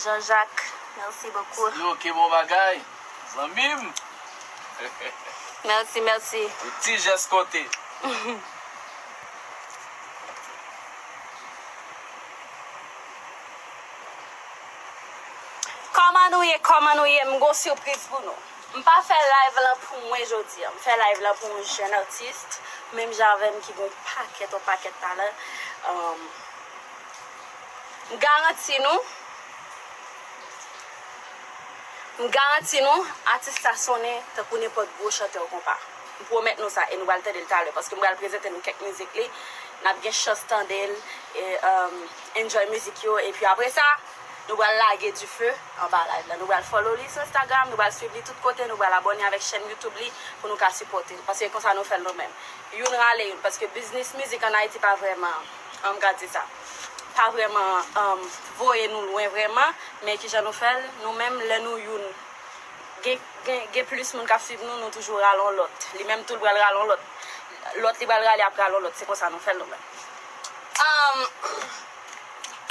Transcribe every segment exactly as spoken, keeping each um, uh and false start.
Jean-Jacques, merci beaucoup. Yo, ke bon bagay, zanmi m. Merci, merci. Yon ti jès konte. Kòman nou ye, kòman nou ye? M gon sipriz pou nou. M pa fè live lan pou mwen jodi a. M fè live lan pou yon jèn atis, menm jan avè m ki gon pakèt, yon pakèt talan. Um, m garanti nou, m garanti nou, atis sa sonnen tankou nenpòt gwo chantè konpa. M pwomèt nou sa, e nou pral tande l talè, paske m pral prezante nou kèk mizik li. N ap gen chans tande l, e, um, enjoy mizik yo, epi apre sa, nou pral lage dife anba live la. Nou pral follow li sou Instagram, nou pral swiv li tout kote, nou pral abòne avèk chèn YouTube li pou nou ka sipòte l. Paske konsa nou fè l nou menm. Youn rale youn, paske biznis mizik ann Ayiti pa vrèman, um, m ka di sa, pa vrèman, um, voye nou lwen vrèman, men kijan nou fè l, nou menm, lè nou youn, gen, gen, gen plis moun k ap swiv nou, nou toujou rale yon lòt. Li menm tou, l pral rale yon lòt. Lòt, li pral rale ap rale yon lòt. Se konsa nou fè l nou menm. Um,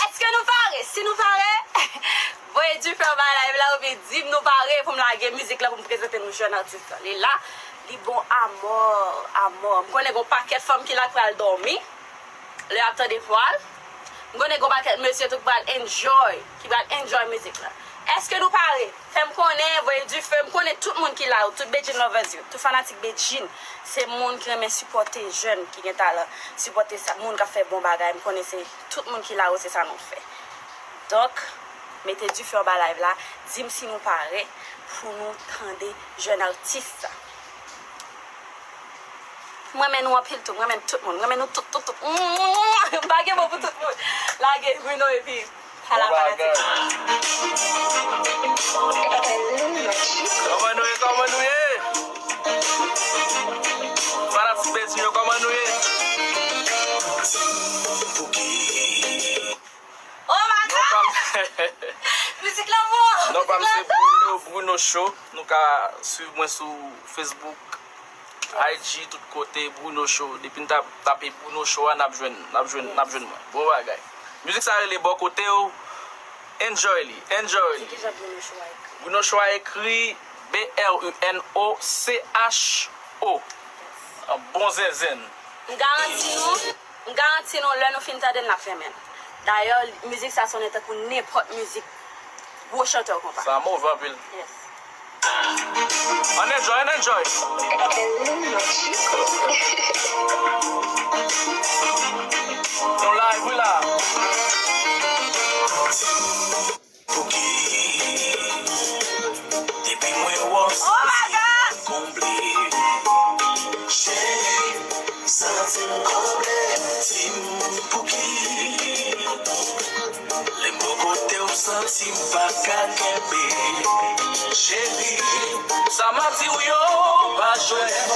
èske nou pare? Si nou pare, voye dife anba live la, oubyen di m nou pare pou m lage mizik la, pou m prezante nou jèn atis la. Li la, li bon amò, amò. M konnen gon pakèt fanm ki la k pral dòmi lè y ap tande vwa l. M konnen gon pakèt mesye tou k pral enjoy, ki pral enjoy mizik la. Èske nou pare? Fè m konnen, voye dife, m konnen tout moun ki la yo, tout Bedjine lovers yo, tout fanatik Bedjine, se moun ki renmen sipòte jèn ki gen talan, sipòte sa, moun k ap fè bon bagay, m konnen se tout moun ki la yo, se sa nou fè. Donk, mete dife anba live la, di m si nou pare pou nou tande jèn atis sa. M renmen nou anpil tou, m renmen tout moun, m renmen nou tout, tout, tout. M pa gen mo pou tout moun. Lage Bruno epi Bon bagay. Kòman nou ye, kòman nou ye? Fanatik Bedjine yo, kòman nou ye? Oh my God! Mizik lanmou! Non pa m se Bruno, Bruno Show. Nou ka swiv mwen sou Facebook, I G, tout kote, Bruno Show. Depi n tap, tape Bruno Show a, n ap jwenn, n ap jwenn, n ap jwenn mwen. Bon bagay. Mizik sa rele Bò Kote w. Enjoy li, enjoy li. Se kijan Bruno Show a ekri? Bruno Show a ekri B R U N O C H O. An bon zenzenn. M garanti nou, m garanti nou, lè nou fin tande l, n ap renmen l. Dayè, mizik sa sonnen tankou nenpòt mizik gwo chantè konpa. Sa move anpil. Yes. Ann enjoy, ann enjoy. Nou live, wi la. Pouki depi mwen wè w, oh my God, santi m konble. Cheri, santi m konble. Di m pouki lè m bò kote w, santi m pa ka kenbe. Cheri, sa m ap di w yo pa jwèt.